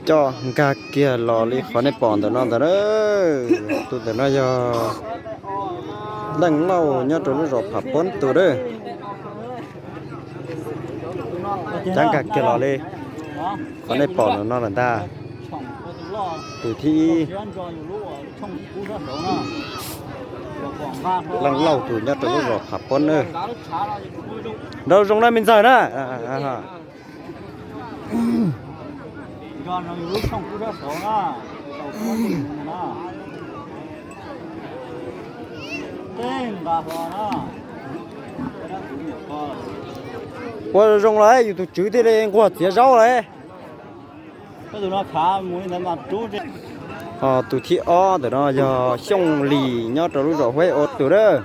Coj nkag kiag los li qhov nej pom ntawm no ntawd. Tus ntawm no yog Leej Lauj nyob rau lub zos Pham Pob tus lawm. Cab nkag kiag los li qhov nej pom ntawm no lawm ntag. Tus thib ib, Leej Lauj tus nyob rau lub zos Pham Pob na. Nraug zoo na me ntxawg na. Ua zoo los yus tus tswv thiaj li nquag txiav zaub lawm. Tus thib ob ntawm no yog Xyooj Lis nyob rau lub zos Huab Ua Tus lawm.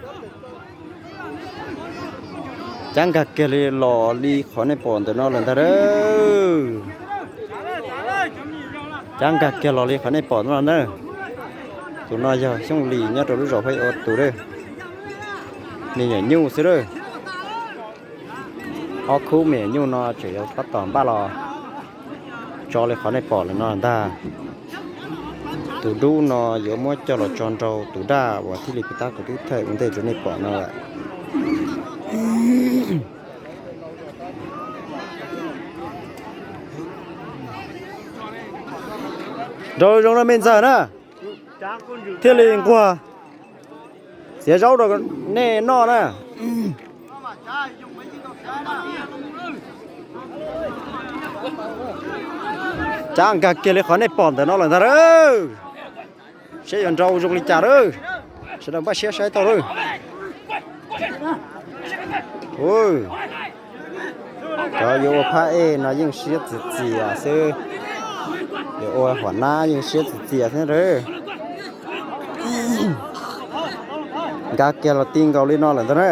Cab nkag kiag li los li qhov nej pom ntawm no lawm ntag. Cab nkag kiag los li qhov nej pom no na. Tus no yog Xyooj Lis nyob rau lub zos Huab Ua Tus lawm. Me nyuam nyuj xwb lawm. Ob khub me nyuam nyuj no tseem yuav tab tom npaj los tso li qhov nej pom lawm no ntag. Tus dub no yuav muab coj los tso nrau tus daj uas thiaj li pus tab kuv twb thaij ua ntej rau nej pom no lawm. Nraug zoo no me ntxawg na, thiaj li nquag txiav zaub rau nej noj na. Cab nkag kiag li qhov nej pom ntawm no lawm ntag. Saib yuav nrau zoo li cas lawm. Sawv daws npaj siab saib tau lawm. Cov yuav ua phab ej no yeej siab txias txias xwb. Yuav ua huam nab yeej siab txias txias xwb. Nkag kiag los ti nkaus li no lawm ntag na.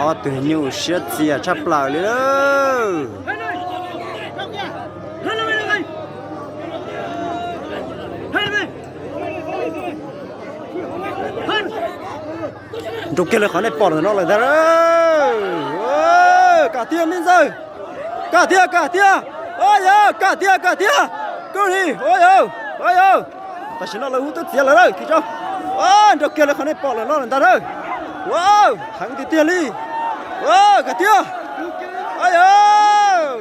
Ob tug nyuj siab txias tshaj plaws li lawm. Nrau kiag li qhov nej pom ntawm no lawm ntag. Kam tiag me ntxawg. Kam tiag, kam tiag. Ua yawg, kam tiag, kam tiag. Koj li, ua yawg, ua yawg. Tam sim no lawv hu twb txiav lawm lawm, nrau kiag li qhov nej pom lawm no lawm ntag na. Ua, heev tiag tiag li. Ua, kam tiag. Ua yawg.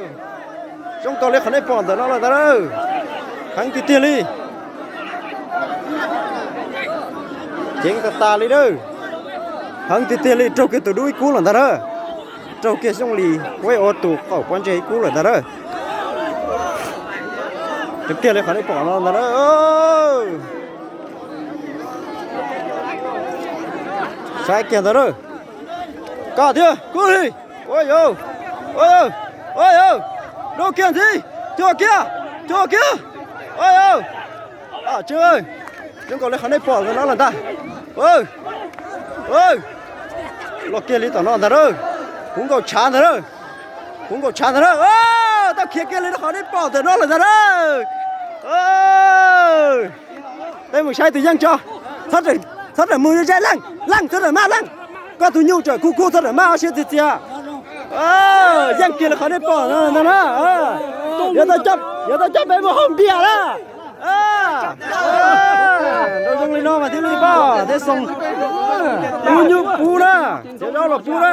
Zoo nkaus li qhov nej pom ntawm no lawm ntag na. Heev tiag tiag li. Ceev tas tas li na. Heev tiag tiag li, raug kiag tus dub ib kub lawm ntag na. Raug kiag Xyooj Lis Huab Ua Tus qaum pob ntseg ib kub lawm ntag na. Raug kiag li qhov nej pom no ntag na. Saib kiag ntag na. Kam tiag, koj li. Ua yawg, ua yawg, ua yawg. Nrau kiag ntxiv, cuag kiag, cuag kiag. Ua yawg. Tsev, zoo nkaus li qhov nej pom ntawm no lawm ntag. Los kiag li tom no ntag na. Puv nkaus tshav ntag na. Puv nkaus tshav ntag na. Tau khiav kiag li rau qhov nej pom ntawm no lawm ntag na. Peb mus saib tus yeej tso. Txhob rawm mus zeb leej, leej txhob rawm maj leej. Koj tus nyuj tseem kub kub txhob rawm maj, siab txias txias. Yeej kiag li qhov nej pom ntag na. Yuav tau coj peb mus haus npias na. Nrau zoo li no mas thiaj li pom thiab xoo. Pub nyuj pub na, txiav zaub los pub na.